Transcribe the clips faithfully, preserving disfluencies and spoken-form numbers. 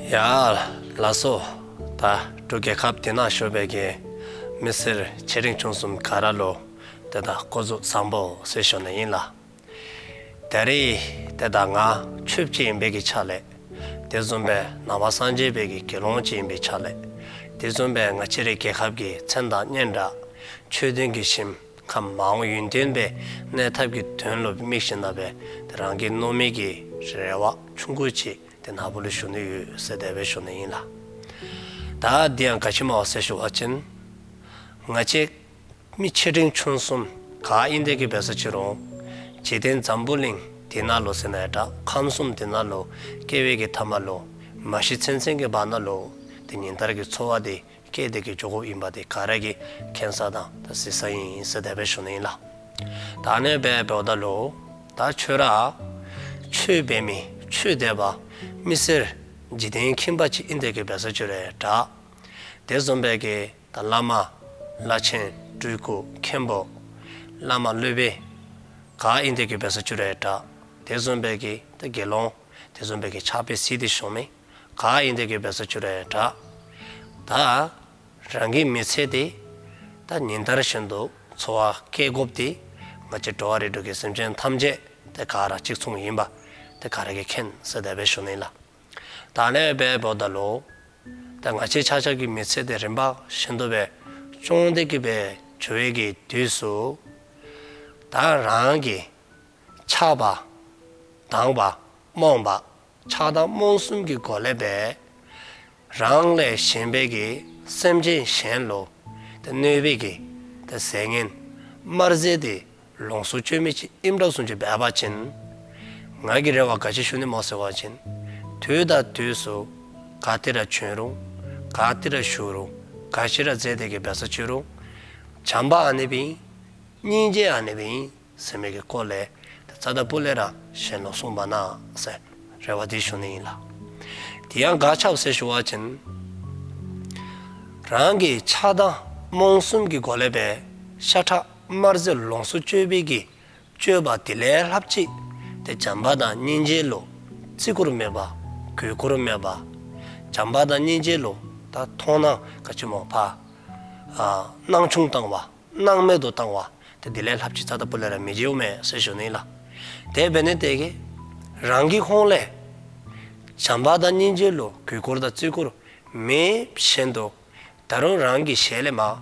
ཡ་ལགས་སོ། ད་འབྲུག་རྒྱལ་ཁབ་འདི་ནང་བཞུགས་པའི་གི་མི་སེར་ཆེ་འབྲིང་ཆུང་གསུམ་ག་ར་ལུ་ཏེ་ད་སྐུ་གཟུགས་བཟང་པོ་ཟེར་ཞུ་ནི་ཨིན་ལགས། ད་རེས་ཏེ་ད་ང་ཆོསཔ་ཅིག་ཨིན་པའི་གི་ཆ་ལས། དེ་བཟུམ་སྦེ་ནང་པ་སངས་རྒྱས་པའི་གི་དགེ་སློང་ཅིག་ཨིན་པའི་ཆ་ལས། དེ་བཟུམ་སྦེ་ང་བཅས་རའི་རྒྱལ་ཁབ་ཀྱི་མཚན་དང་སྙན་གྲགས་ཆོས་ལྡན་གྱི་ཞིང་ཁམས་མ་འོངས་ཡུན་བརྟན་པའི་གནས་ཐབས་ཀྱི་དོན་ལུ་དམིགས་ཞིནམ་ལས་ཏེ་རང་གི་མནོ་མི་གི་རེ་བ་ཆུང་ཀུ་ཅིག་ཏེ་ནཱ་བུ་ལུ་ཞུ་ནི་ཡོད་ཟེར་དེ་སྦེ་ཞུ་ནི་ཨིན་ལགས། ད་འདི་ཡང་ག་ཅི་སྨོ་ཟེར་ཞུ་བ་ཅིན། ང་བཅས་མི་ཆེ་འབྲིང་ཆུང་གསུམ་ག་ཨིན་དེ་གི་འབད་ས་ཅི་རུང་། འཇིག་རྟེན་འཛམ་བུ་གླིང་འདི་ནང་ལུ་ཟེར་ན་ཡང་འདྲ། ཁམས་གསུམ་འདི་ནང་ལུ་སྐྱེ་བའི་གི་ཐ་མ་ལུ་མ་ཤི་ཚུན་ཚོད་ཀྱི་བར་ན་ལུ་ཏེ་ཉིན་ལྟར་གྱི་འཚོ་བ་འདི་བསྐྱལ་ཏེ་གི་འགྱོ་དགོཔ་ཨིནམ་འདི་ག་ར་གིས་མཁྱེན་ས་དང་ད་གཟིགས་ས་ཨིན་ཟེར་དེ་སྦེ་ཞུ་ནི་ཨིན་ལགས། ད་ཨ་ནི་སྦེ་འབདཝ་ད་ལུ་ད་ཁྱོད་ར་ཆོས་འབད་མི་ཆོས་དད་པ་མི་སེར་འཇིག་རྟེན་ཁྱིམ་པ་ཅིག་ཨིན་དེ་གི་འབད་ས་ཅི་རུང་འདྲ། དེ་བཟུམ་སྦེ་གི་ད་བླ་མ་བླ་ཆེན་སྤྲུལ་སྐུ་མཁན་པོ་བླ་མ་སློབ་དཔོན་ག་ཨིན་དེ་གི་འབད་ས་ཅི་རུང་འདྲ། དེ་བཟུམ་སྦེ་གི་ད་དགེ་སློང་དེ་བཟུམ་སྦེ་གི་ཕྱག་དཔེ་གཟིགས་ཏེ་བཞུགས་མི་ག་ཨིན་དེ་གི་འབད་ས་ཅི་རུང་འདྲ། ད་རང་གི་མི་ཚེ་འདི་ད་ཉིན་ལྟར་བཞིན་དུ་འཚོ་བ་བསྐྱལ་དགོཔ་འདི་ང་བཅས་འགྲོ་བ་རིགས་དྲུག་གི་སེམས་ཅན་ཐམས་ཅད་ཏེ་ག་ར་གཅིག་མཚུངས་ཨིནམ་འདི་ག་ར་གིས་མཁྱེན་ཟེར་དེ་སྦེ་ཞུ་ནི་ལགས། ད་ཨ་ནི་སྦེ་འབདཝ་ད་ལུ་ད་ང་བཅས་ཆ་ཁྱབ་ཀྱི་མི་ཚེ་འདི་རིམ་པ་བཞིན་དུ་སྦེ་སྐྱོང་སྟེ་གི་སྦེ་འགྱོ་བའི་གི་དུས་སུ། ད་རང་གིས་ཆགས་པ་སྡང་བ་རྨོངས་པ་ཆགས་སྡང་རྨོངས་གསུམ་གྱི་སྒོ་ལས་སྦེ་རང་ལས་གཞན་པའི་གི་སེམས་ཅན་གཞན་ལུ་ད་གནོད་པའི་གི་ད་ཟས་ངན་དམར་ཟས་འདི་ལོངས་སུ་སྤྱོད་མི་ཅིག་ཨིནམ་འདྲཝ་བཟུམ་ཅིག་འབད་བ་ཅིན། ང་གིས་རེ་བ་ག་ཅི་ཞུ་ནི་སྨོ་ཟེར་བ་ཅིན། དུས་དང་དུས་སུ་ག་ཏེ་ར་བྱོན་རུང་ག་ཏེ་ར་བཞུགས་རུང་ག་ཅི་ར་མཛད་དེ་གི་འབད་ས་ཅི་རུང་། བྱམས་པ་ཨ་ནི་སྦེ་ཨིན། སྙིང་རྗེ་ཨ་ནི་སྦེ་ཨིན་ཟེར་མི་གི་སྐོར་ལས་ད་རྩ་དང་སྤུ་ལས་ར་གཞན་ལུ་གསུངས་མ་གནང་ཟེར་རེ་བ་འདི་ཞུ་ནི་ཨིན་ལགས། དེ་ཡང་ག་ཅི་སྦེ་ཟེར་ཞུ་བ་ཅིན། རང་གིས་ཆགས་སྡང་རྨོངས་གསུམ་གྱི་སྒོ་ལས་སྦེ་ཤ་ཁྲག་དམར་ཟས་ལོངས་སུ་སྤྱོད་པའི་གི་སྤྱོད་པ་དེ་ལས་ལྷགཔ་ཅིག་ཏེ་བྱམས་པ་དང་སྙིང་རྗེ་ལུ་བརྩི་བཀུར་མེད་པ་གུས་བཀུར་མེད་པ། བྱམས་པ་དང་སྙིང་རྗེ་ལུ་ད་མཐོང་སྣང་ག་ཅི་སྨོ་ཕར་ཨ་སྣང་ཆུང་བཏང་བ་སྣང་མེད་དུ་བཏང་བ་ཏེ་དེ་ལས་ལྷགཔ་ཅིག་རྩ་དང་སྤུ་ལས་ར་མི་བྱེད་མས་ཟེར་ཞུ་ནི་ལགས། དེ་འབད་ནི་དེ་གིས་རང་གི་ཁོང་ལས་བྱམས་པ་དང་སྙིང་རྗེ་ལུ་གུས་བཀུར་དང་བརྩི་བཀུར་མེད་བཞིན་དུ། ད་རུང་རང་གི་ཞལ་ལས་མར་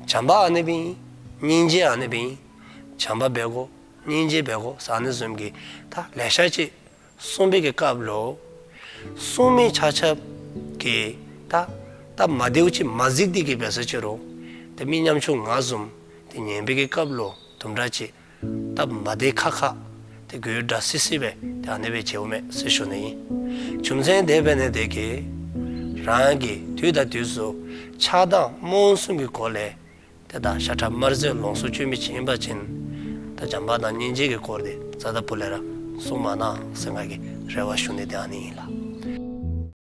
བྱམས་པ་ཨ་ནི་སྦེ་ཨིན། སྙིང་རྗེ་ཨ་ནི་སྦེ་ཨིན། བྱམས་པ་འབད་དགོ། སྙིང་རྗེ་འབད་དགོ་ཟེར་ཨ་ནི་བཟུམ་གྱི་ད་ལེ་ཤ་ཅིག་གསུངས་པའི་གི་སྐབས་ལུ། གསུང་མི་ཆ་ཁྱབ་ཀྱིས་ད་ད་མ་བདེཝ་ཅིག་མ་གཟིགས་ཏེ་གི་འབད་ས་ཅི་རུང་། ད་མི་ཉམ་ཆུང་ང་བཟུམ་ཏེ་ཉན་པའི་གི་སྐབས་ལུ་དུམ་གྲ་ཅིག་ད་མ་བདེ་ཁག་ཁ་ཏེ་དགོད་བྲ་སི་སི་སྦེ་ཏེ་ཨ་ནི་སྦེ་བྱེདཔ་མས་ཟེར་ཞུ་ནི་ཨིན། རྒྱུ་མཚན་དེ་འབད་ནི་དེ་གིས་རང་གིས་དུས་དང་དུས་སུ་ཆགས་སྡང་རྨོངས་གསུམ་གྱི་སྒོ་ལས་ཏེ་ད་ཤ་ཁྲག་དམར་ཟས་ལོངས་སུ་སྤྱོད་མི་ཅིག་ཨིན་པ་ཅིན། ད་བྱམས་པ་དང་སྙིང་རྗེ་གི་སྐོར་འདི་རྩ་དང་སྤུ་ལས་ར་གསུངས་མ་གནང་ཟེར་ང་གིས་རེ་བ་ཞུ་ནི་དེ་ཨ་ནི་ཨིན་ལགས།